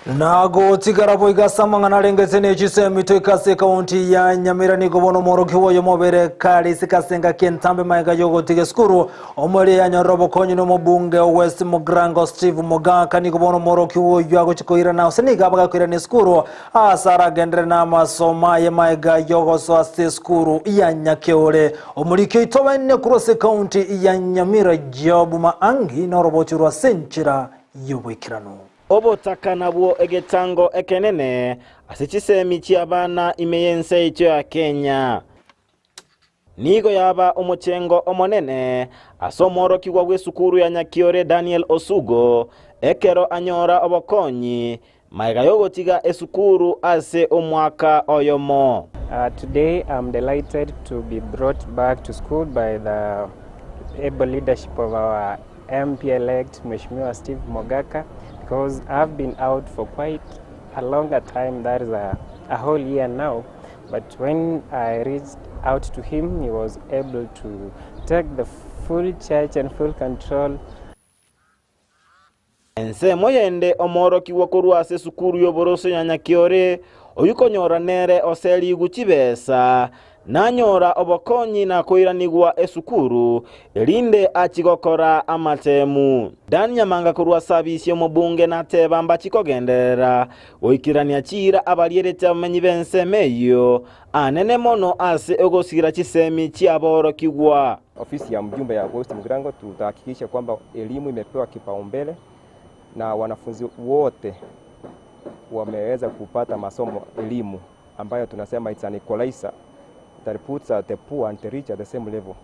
Na gotigara boigo ase amang'ana arengete ne chisemi toika ase ekaunti ya Nyamira nigo bono omworokigwa oyo mobere kare isiko ase engaki entambe magega yogotiga esukuru omoerio yanyorire obokonyi na omobunge o West Mugirango Steve Mogaka nigo bono omworokigwa oyio agochi koirana gose nigo abe gakoirana esukuru ase aragenderere na amasomo aye magega yogosoa ase esukuru ya Nyakeore. Omoriki oito bene korwa ase ekaunti ya Nyamira Job Maangi noroboti rwa ase enchera y'oboikeranu. Obotaka nabwo egetango ekenene ase chisemi chi'abana ime y'ense yaito ya Kenya. Nigo yaba omochengo omonene ase omworokigwa bw'esukuru ya Nyakiore Daniel Osugo ekero anyora obokonyi magega y'ogotiga esukuru ase omwaka oyomo. Today I'm delighted to be brought back to school by the able leadership of our MP elect Mheshimiwa Steve Mogaka because I've been out for quite a longer time, that is a, a whole year now. But when I reached out to him, he was able to take the full charge and full control. Ensemo yende omoorokigwa korwa ase esukuru y'oboroso ya Nyakiore, oyio konyora nere oserigwe chibesa, nanyora obokonyi na koiranigwa esukuru, erinde achie gokora amatemu. Dan Nyamanga korwa Sabisi omobunge nateba mbachie kogenderera goikerania chiira abarierete abamenyi b'ensemo eyio anene mono ase ogosira chisemi chi'aborokigwa. Ofisi ya mjumbe ya West Mugirango tutahakikisha kwamba elimu imepewa kipaumbele na wanafunzi wote wameweza kupata masomo elimu ambayo tunasema it's an equalizer that puts the poor and the rich at the same level.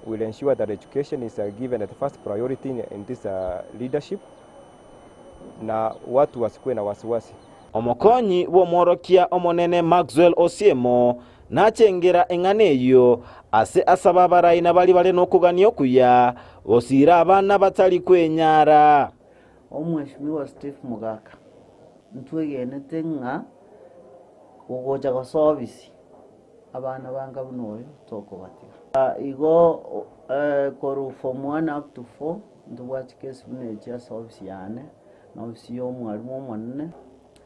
We'll ensure that education is given at first priority in this leadership na watu wasikuwe na wasiwasi. Omokonyi bw'omworokia omonene Maxwell Osiemo nachengera eng'ana eyio ase asaba abarai na baria bare nokogania okuya gosiira abana batari kwenyara. Omweshimiwa Steve Mogaka, Ntwegenete ng'a gogocha gosoa obisi abana banga buna oyo tokobatiga. Igo korwa form one up to four ntobwati chikesi buna echi ase ofisi yane na ofisi ya omwalimu omonene,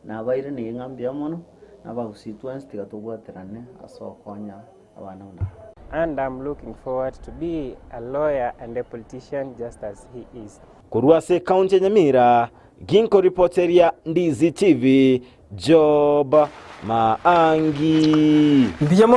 nabaire nigo ng'a mbuya mono, na abagusii twensi tiga tobwaterane ase ogokonya abana buna aba. And I'm looking forward to be a lawyer and a politician just as he is. Korwa ase ekaunti ya Nyamira, ginkoripoteria Ndizi TV, Job Maangi. Mbuya mono.